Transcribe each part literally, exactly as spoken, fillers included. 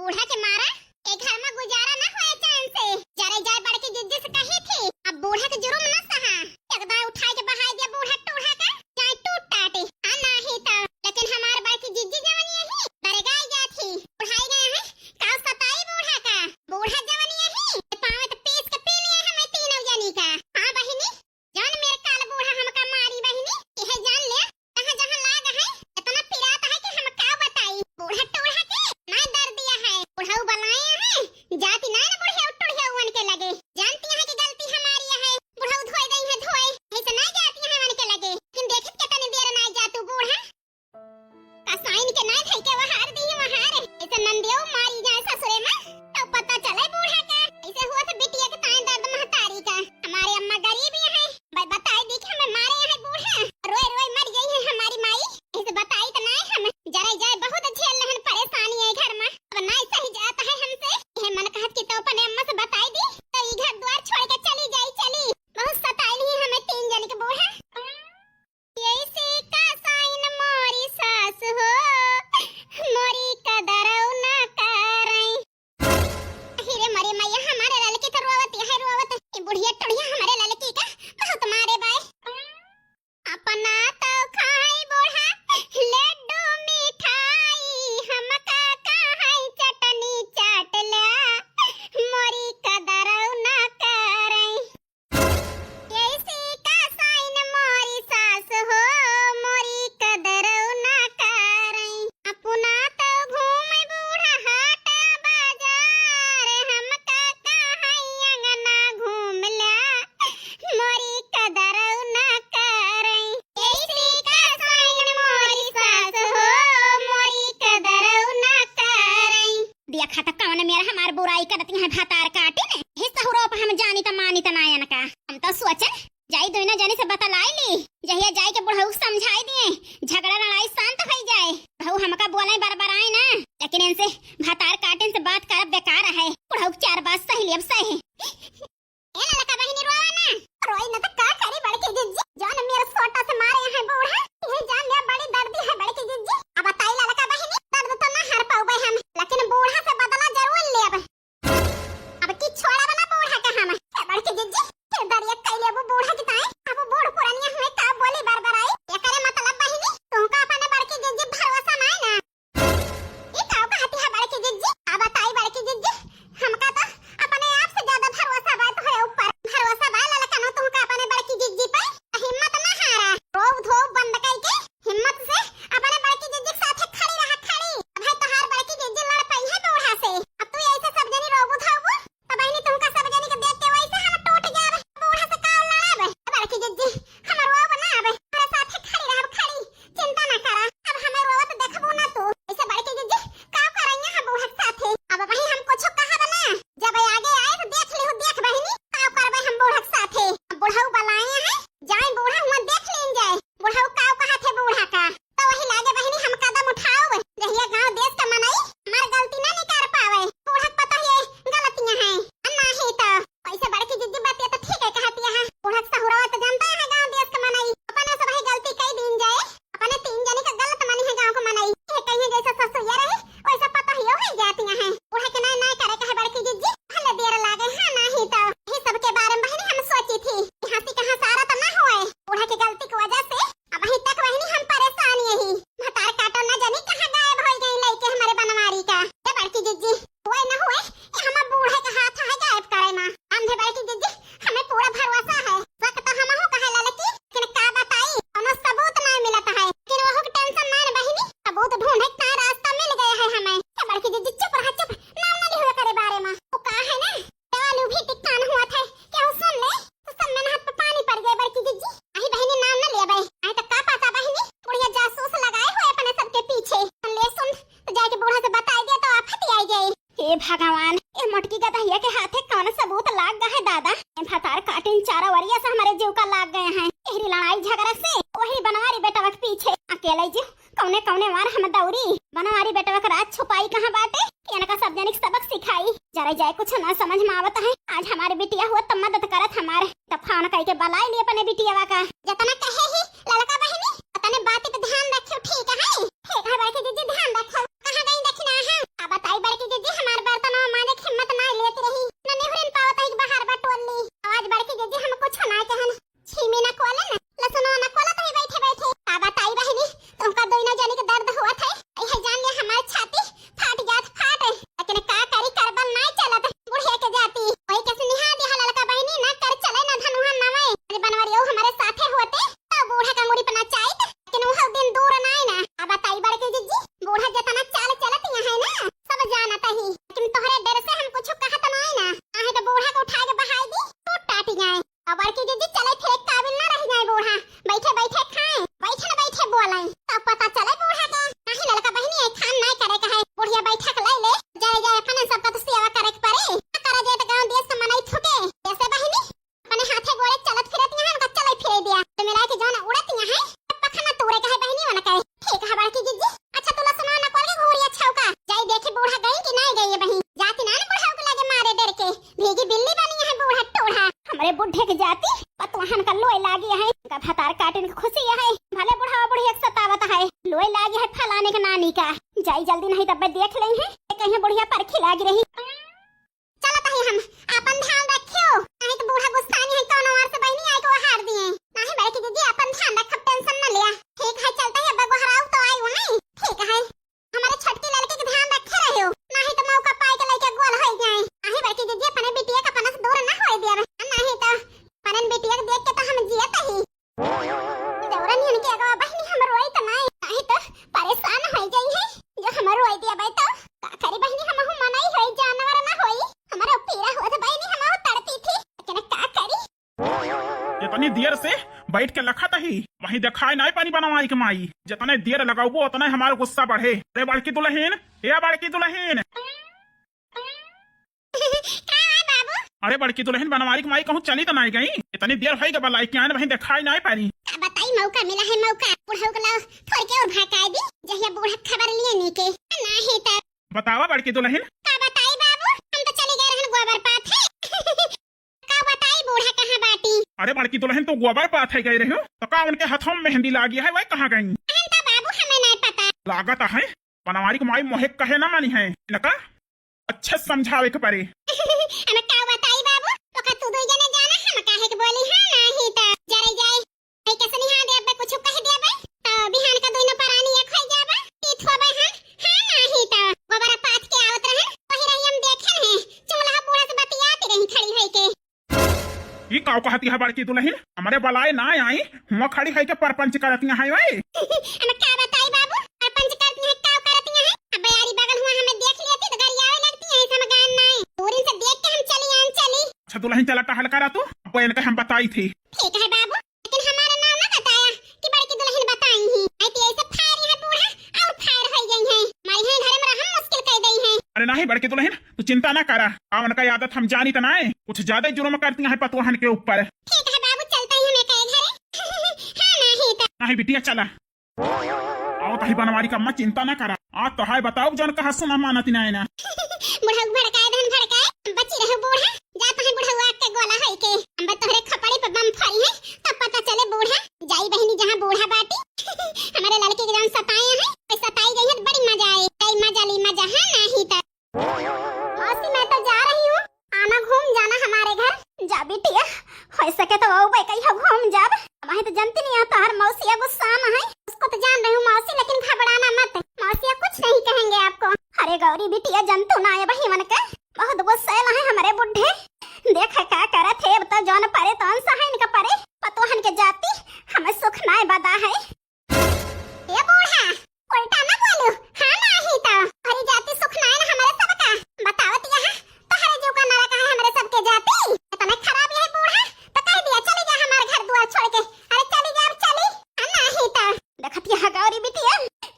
बूढ़ा के मारा, ए घर मा गुजारा ना होए चैन से। जरे जाए बड़की जिज्जी से कही थी, अब बूढ़ा के जुर्म ना सहा। एकदम उठाए के बहाए दिया बूढ़ा टूढ़ा का, जाए टूट टाटे। हाँ नाही तो, लेकिन हमार बड़की जिज्जी जवन यही दरगाई गया थी, उठाए गए हैं, काउ सताई बूढ़ा का। बूढ़ा जवन यही पावे तो पीस के पी लिए हमें तीनों जनी का। हाँ बहिनी, जान मेरे काल बूढ़ा हमका मारी बहिनी, यह जान ले, कहाँ जहाँ लाग है, इतना पिरात है कि हम का बताई। बूढ़ा टूढ़ा के ना दर्दिया है, बुढ़ऊ बलाए हैं, जाती ना ना बुढ़िया टूढ़िया उनके लगे। जानती है कि गलती हमारी है, बुढ़ऊ धोए गई है धोए, ऐसे ना जाती है उनके लगे। लेकिन देखत के तनी देर ना जा तू बूढ़ा। कसाइन के नाय धई के वहार दी वहार। ऐसे नंदियो मारी जाए ससुरे मा, तो पता चले बूढ़ा का। ऐसे हुआ तो बिटिया के ताए दर्द महतारी का। हमारे अम्मा गरीब ही है, ब-, बताई दी कि हमें मारे हैं बूढ़ा। रोए रोए मर गई है हमारी माई। ऐसे बताई तो नाय हम। जरे जाए बहुत झेल रहन परेशानी है घर मा। अब नाय सही जात है हमसे। ये मन कहत कि तो अपने अम्मा से बताई दी, तो ई घर द्वार छोड़ के चली जाई चली। बहुत सताई ली हमें तीन जन के बूढ़ा। ऐसे कसाइन मोरी सास हो, मोरी कदरौ ना करैं। अहि रे मरे मैया, हमारे ललकी तो रोवत है, रोवत है। ये बुढ़िया टुढ़िया हमारे ललकी का बहुत मारे बाय। अपना तो खाई बूढ़ा लड्डू मिठाई, हमका कहाई चटनी चाट ल्या, मोरी कदरौ ना करैं। ऐसी कसाइन मोरी सास हो, मोरी कदरौ ना करैं। अपना तो घूम बूढ़ा हाट बाजार, हमका कहाई अंगना घूम ल्या, मोरी कदरौ ना करैं। ऐसी कसाइन मोरी सास हो, मोरी कदरौ ना करैं। देखा त कौन मेर हमार बुराई करत हैं भतार काटिन। ही सहुरो पे हम जानी त मानी त नायन का। हम तो सोचन जाई दोनों जनी से बतलाई ली। जहिया जाई के बुढ़ऊ समझाई दिए, झगड़ा लड़ाई शांत होई जाए। बुढ़ऊ हमका बोले बरबराए ना, लेकिन इनसे भतार काटिन से बात करब बेकार है। बुढ़ऊ के चार बात सही लेब सही। ए ललका बहिनी रोवा ना। रोई न त का करी बड़की जिज्जी, जौन मेरे सोटा से मारे हैं बूढ़ा। ये जान ले बड़ी दर्दी है बड़की जिज्जी। अब बताई ललका बहिनी, दर्द तो ना हर पाउबे हम, लेकिन बूढ़ा से बदला जरूर लेब। अब की छोड़ा बना बूढ़ा का हम। ए बड़की जिज्जी, फिर दरिया कई लेबू बूढ़ा की ताई। अब बूढ़ पुरनिया हुए का बोली बरबराई। एकरे मतलब बहिनी, तुमका अपने बड़की जिज्जी भरोसा नाय ना। ई काव कहती है बड़की जिज्जी? आ बताई बड़की जिज्जी, हमका तो अपने आप से ज्यादा भरोसा बा तोहरे ऊपर। भरोसा बा ललकनो तुमका अपने बड़की जिज्जी पे। हिम्मत ना हारा, रोब धोब बंद कई के हिम्मत से अपने बड़की जिज्जी के साथे खड़ी रहा, खड़ी। अब है तोहार बड़की जिज्जी लड़ पई है बूढ़ा से। अब तू ऐसे सब जनी रोबू धोबू, तो बहिनी तुमका सब जनी के देख के वैसे हम टूट जाब। बूढ़ा से का लड़ाब? बड़की जिज्जी, हम रोब ना अब, हमारे साथे खड़ी रहब, खड़ी। चिंता ना करा, अब हमें रोवत देखबू ना तू। ऐसे बड़की जिज्जी, का करैया है बूढ़ा के साथे? अब वही हम कुछ कहब ना, जब आगे आए तो देख लिहू, देख बहिनी, का करबे हम बूढ़ा के साथे। अब बुढ़ऊ बलाए हैं, जाए बूढ़ा हुआ देख लीन जाए, बुढ़ऊ का कहा थे बूढ़ा का। तो वही लागे बहिनी हम कदम उठाओ, जहिया गांव देश का मनई हमार गलती ना निकार पावे। बूढ़ा के पता ये गलतियां हैं, आ नाही तो वैसे बड़की जिज्जी बतिया तो ठीक है कहती है। बूढ़ा के सहुरवा तो जनता है गांव देश के मनई, अपने सब ही गलती कई दीन जाए, अपने तीन जनी का गलत मनी है गांव के मनई। ये कहीं जैसे ससुइया रही वैसे पता ही हो जाती है। बूढ़ा के नाय नाय करे कहे बड़की जिज्जी, भले देर लागे हाँ नाही तो। ये सब के बारे में बहिनी हम सोची थी कि हंसी कहाँ सारा तो ना हुए। बूढ़ा की गलती की वजह से अब अभी तक बहिनी हम परेशान यही। भतार काटो न जानी कहाँ गायब होई गई लइके हमारे बनवारी का। ए बड़की जिज्जी, हुए न हुए, ये हमार बूढ़े के हाथ है गायब करे मा। अंधे बड़की जिज्जी, हमें पूरा भरोसा है। शक तो हमहू कहे ललकी, लेकिन का बताई, कोनो सबूत नहीं मिलत है। लेकिन वहू के tension नहीं न बहिनी, सबूत ढूंढे का रास्ता मिल गया है हमें। ए बड़की जिज्जी, चुप रहा, चुप, नाम ना लिहुआ करे बारे मा। वो का है ना, आलू भी टिक्का न हुआ था, केहू सुन ले तो सब मेहनत पे पानी पड़ गए बड़की जिज्जी। अही बहिनी नाम न लेबे, आई तो का पता बहिनी, बुढ़िया जासूस लगाए हुए अपने सबके पीछे। ले सुन, तो जाके बूढ़ा से बताई दे तो आफत आई जाए। हे भगवान, ए मोटकी गदहिया के हाथे कौन सबूत लाग गए है दादा? ए भतार काटिन चारा वरिया से हमारे जीव का लाग गए हैं। एहरी लड़ाई झगड़ा से वही बनवारी बेटवा के पीछे अकेले जी कौने कौने वार हम दौरी, बनवारी बेटवा के राज छुपाई कहाँ बाटे, कि इनका सब जनिक सबक सिखाई। जरा जाए कुछ ना समझ में आवत है। आज हमारे बिटिया हुआ तो मदद करत हमारे, तब फोन करके बुलाई ली अपने बिटियावा का। जतना कहे ही ललका बहिनी, उतने बात पे ध्यान रखियो, ठीक है? ठीक है बड़की जिज्जी, ध्यान रखो। कहाँ गई दखिना है? अब बताई बड़की जिज्जी। कि हमार बर्तनवा माजे के हिम्मत नाहीं लेत रही, न निहुरिन पावत है कि बाहर बटोर ली। आज बड़की जिज्जी हम कुछ नाहीं कहन, छीमी न कोले न, लहसुनवा न कोला तो ही बैठे बैठे। का बताई बहिनी, तुमका दोनों जनी के दर्द होत है, यह जान लिया हमार छाती फाट जात फाट, लेकिन का करी, करबल नाहीं चलत बुढ़िया के जाती। वही के सुनिहा दिया ललका बहिनी, ना कर चले ना धनुहा नवे। अरे बनवरियो हमारे साथे होते, तो बूढ़ा का मुड़ी पना चाहत, लेकिन वह दिन दूर नाहीं ना। अब बताई बड़की जिज्जी, बूढ़ा जितना चाल चलत यहाँ है ना, सब जानत ही, लेकिन तोहरे डर से हम कुछ कहत नाहीं ना। आहे तो बूढ़ा को उठा के बहाई दी, टूट टाटी जाए। अब बड़की जिज्जी चले फिरे काबिल ना रह जाए बूढ़ा, बैठे बैठे खाए, बैठे न बैठे बोले, तब पता चले बूढ़ा के। नाही ललका बहिनी, ये खान नाहीं करे का है, बुढ़िया बैठक ले ले, जाए जाए अपन सबका तो सेवा करे के पड़े। करे जाए तो गाँव देश के मनई थुके, जैसे बहिनी अपने हाथे गोड़े चलत फिरत यहाँ उनका चले फिरे दिया। तो मिला के जौन उड़त यहाँ है, पखना तूरे का है बहिनी, वना कहे। ठीक है बड़की जिज्जी। अच्छा तू लहसुन ना कोल के घूरिया छौका, जाई देखी बूढ़ा गई कि नाहीं गई है बहिन। जाती ना ना बुढ़ाऊ के लगे मारे डर के, भीगी बिल्ली बनी है बूढ़ा टूढ़ा। हमरे बुढ़े के जाती पतवाहन का लोई लागी है, का भतार काटिन के खुशी है। भले बुढ़ावा बुढ़िया के सतावत है, लोई लागी है फलाने के नानी का। जाई जल्दी नाहीं तब देख लेई है, कहीं बुढ़िया परखी लागी रही। चलत ही हम, आपन ध्यान रखियो, नाहीं तो बूढ़ा गुस्सानी है, कौनो ओर से बहिनी आई को हार दिए। नाहीं बड़की जिज्जी, आपन ध्यान रखब, tension न लिया। ठीक है, चलत ही, अब गोहराऊ तो आई वहीं। ठीक है, हमारे छोटकी लड़की के ध्यान रखे रहियो, नाहीं तो मौका पाए के लइके गोल होई जाए। नाहीं बड़की जिज्जी, अपने बिटिया का पनस दूर न होए दिया, नाहीं तो पनन बिटिया के देख के तो हम जियत ही। देवरन इनके अगवा बहिनी हम रोई त नाई, नाहीं त परेशान होई जाई है। जो हम रोई दिया बाई त का करी बहिनी, हमहू मनई होई, जानवर ना होई। हमरो पीरा होत बहिनी, हमहू तड़पी थी, लेकिन का करी? इतनी देर से बैठ के लखत ही, वहीं देखाई नाई पानी बनवाई के माई। जितने देर लगाउबो उतने हमार गुस्सा बढ़े। रे बड़की दुलहिन, ए बड़की दुलहिन। का है बाबू? अरे बड़की दुलहिन, बनवारी के माई कहूँ चली त नाई गई? इतनी देर होई गबा लाई के आन, वहीं देखाई नाई पारी। का बताई, मौका मिला है मौका। बुढ़ऊ के लाओ थोड़ के और भड़काए दी, जहिया बूढ़ा खबर लिए नी के। नाहीं त बतावा बड़की दुलहिन। का बताई बाबू, हम तो चली गए रहन गोबर पाथे। का बताई बूढ़ा कहाँ बाटी? अरे बड़की दुलहिन, तू गोबर पाथे गई रही हो, तो का उनके हथवा में मेहंदी लागी है, वह कहाँ गई? अहन त बाबू हमें नाई पता। लागत है बनवारी के माई मोहे कहे ना मानी है, इनका अच्छे समझावे के परे। हम का बताई बाबू, ओका तू दुई जने जाना, हम काहे के बोली, हाँ, नाहीं त जरे जाए। ए, कैसे निहा दे, अबे कुछ कह दे, अबे तो बिहान का दोनों परानी एक होई जाबा, तीत होबे हम, हाँ, नाहीं त गोबरा पाथ के आवत रहे, वही रही हम देखे हैं, चुंगला बूढ़ा से बतियाती रही खड़ी होई के। ई काव कहती है बड़की दुलहिन? हमरे बलाए ना आई, हुआ खड़ी है के परपंच करती है ओए। हम का बताई बाबू, परपंच करती है, काव करती है? अब यारी बगल हुआ हमें देख लेती तो गरियावे लगती है, हम गान नाई। दूरिन से देख के हम चली आन चली। अच्छा दुलहिन चला टहल करा तू, अब इनका हम बताई थी। ठीक है बाबू, लेकिन हमारा नाम ना बताया कि बड़की दुलहिन बताई ही। आई तो ऐसे फायर है बूढ़ा और फायर हो गई है। माई है घर में रहम मुश्किल कर गई है। अरे नाहीं बड़की दुलहिन, तू चिंता ना करा, आ उनका आदत हम जानी त नाई, कुछ ज्यादा ही जुर्म करती हैं पतोहन के ऊपर। ठीक है बाबू, चलता ही हमें कहे घरे। हाँ, नाहीं त। नाहीं बिटिया, चला। आओ तही बनवारी का अम्मा, चिंता ना करा। आ तो है बताओ जौन कहा सुना मानत नाई ना। बुढ़ऊ भड़काए धन भड़काए, बची रहो बूढ़ा, जा तही बुढ़ऊ आग के गोला होई के। हम तोहरे खपड़ी पे बम फोड़ी है, तब पता चले बूढ़ा। जाई बहिनी जहाँ बूढ़ा बाटी, हमारे लड़के के जौन सताए हैं, वही सताई गई है, बड़ी मजा आए। कई मजा ली मजा, हाँ, नाहीं त। मौसी, मैं तो जा रही हूँ, आना घूम जाना हमारे घर। जा बिटिया, हो सके तो वो भाई कहीं घूम जाब। हमें तो जनती नहीं आता, हर मौसिया गुस्सा में है। उसको तो जान रही हूँ मौसी, लेकिन घबराना मत, मौसिया कुछ नहीं कहेंगे आपको। अरे गौरी बिटिया, जनतू ना है बही मन के, बहुत गुस्सा है हमारे बुढ़े। देख का करत है, अब तो जौन परे तौन सहा इनका परे, पतोहन के जाती हमें सुख नाय बदा है। ए बूढ़ा, उल्टा ना बोलू। हाँ, नाहीं त। हरी जाति सुख नाय ना हमरे सबका। बतावत यहाँ, तोहरे जो का नरक है हमरे सबके जाति। इतना खराब है बूढ़ा, तो कह दिया, "चली जा हमार घर दुआर छोड़ के।" अरे चली जा, अब चली। हाँ, नाहीं त। देखत यहाँ गौरी बिटिया,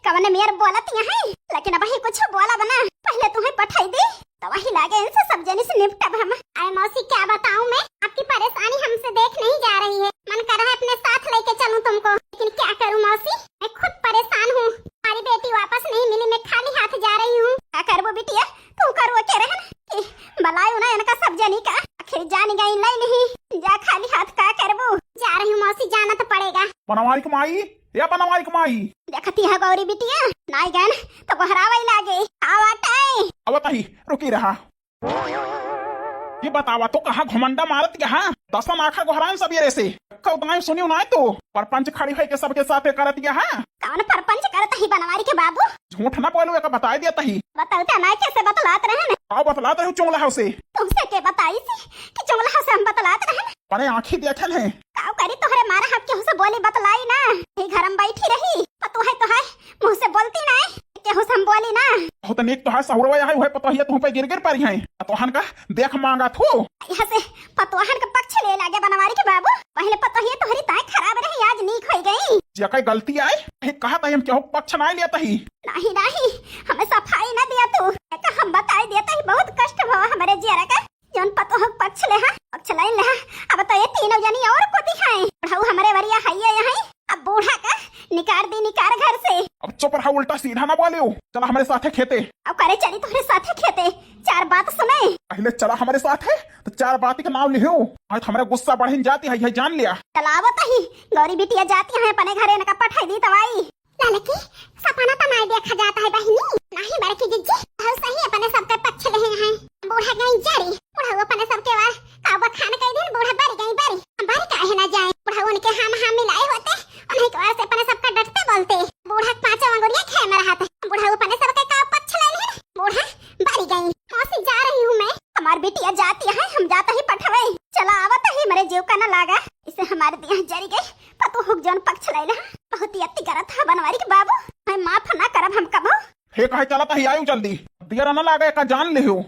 कवन मेर बोलत यहाँ है, लेकिन अब ही कुछ बोला बना। पहले तुम्हें पठाई दे। तो वही लागे इनसे सब जने से निपटब हम। अरे मौसी, क्या बताऊं मैं, आपकी परेशानी हमसे देख नहीं जा रही है। मन कर रहा है अपने साथ लेके चलूं तुमको, लेकिन क्या करूं मौसी, मैं खुद परेशान हूँ। हमारी बेटी वापस नहीं मिली, मैं खाली हाथ जा रही हूँ। का करबो बिटिया, तू करो के रहन कि बलायो ना इनका सब जनी का, आखिर जान गई नहीं, नहीं जा खाली हाथ का करबो। जा रही हूँ मौसी, जाना तो पड़ेगा। बनवारी के माई, ए बनवारी के माई। देखती है गौरी बिटिया, नाई गन तो गोहरावै लागे। आवत है। आवत ही, रुकी रहा। ये बतावा तो कहाँ घुमंडा मारत यहाँ? दसन आखा गोहरान सबेरे से। कौ दाई सुनियो ना तो। परपंच खड़ी है के सबके साथे करत यहाँ। कौन परपंच करत ही बनवारी के बाबू? झूठ ना बोलू, एका बताई देत ही। बतौता ना कैसे बतलात रहन? आओ बतलात रहू चुंगला हौ से। तुमसे के बताई से कि चुंगला हौ से हम बतलात रहन? अपने आँखी देखन है। काउ करी तोहरे मारा हम केहू से बोली बतलाई ना। यही घर में बैठी रही। पतोह है तो है, मुँह से बोलती ना। केहू से हम बोली ना। बहुत नीक तोहार सहुरवा है, उहे पतोहिया तुह पे गिर गिर परी है। पतोहन का देख मांगा थू। यहाँ से पतोहन का पक्ष ले लागे बनवारी के बाबू। पहले पतोहिया तोहरी ताई खराब रही, आज नीक होई गई। जेकर गलती आए, कही कहा था हम केहू पक्ष ना लेत ही। नहीं, नहीं, हमें सफाई ना दिया तू। एका हम बताई देत ही, बहुत कष्ट भवा हमरे जियरा का। जौन पतोह पक्ष लेहा, पक्ष लाइन लेहा। अब तो ये तीनों जनी और कोती हैं। बुढ़ऊ हमरे वरिया हइये यहाँ। अब बूढ़ा का निकार दी, निकार घर से। अब चुप रहा, उल्टा सीधा ना बोलियो। चला हमरे साथे खेते। अब करे चली तोहरे साथे खेते, चार बात सुने। पहले चला हमरे साथे, तो चार बात के नाम लिहो। आज हमरे गुस्सा बढ़िन जाती है, यह जान लिया। चला आवत ही, गौरी बिटिया जाती है अपने घरे, इनका पठाई दी तवाई। ललकी, सपना तो नाई देखा जाता है बहिनी। नहीं बड़की जिज्जी, बहुत सही अपने सबके पक्ष लेहे हैं। बूढ़ा गई जरी, बुढ़ऊ अपने सबके वार का बखान कई दिन बूढ़ा बरी गई बरी। बरी काहे ना जाए? बुढ़ऊ उनके हम हम मिलाए होते, उन्हीं के वार से अपने सबका डटते बोलते। बूढ़ा के पांचों अंगुरिया खे में रहत है। बुढ़ऊ अपने सबके का पक्ष ले लेहे? बूढ़ा बरी गई। मौसी जा रही हूँ मैं। हमार बिटिया जाती है, हम जाता ही पठवे। चला आवत ही, मरे जीव का न लागा। इसे हमारे दिया जरी गई। पतोह जौन पक्ष लैला, बहुत ही अति करत है बनवारी के बाबू। मैं माफ ना करब हम कबो। हे कहे चलत ही, आयु जल्दी। दियरा न लागे का जान लिहो।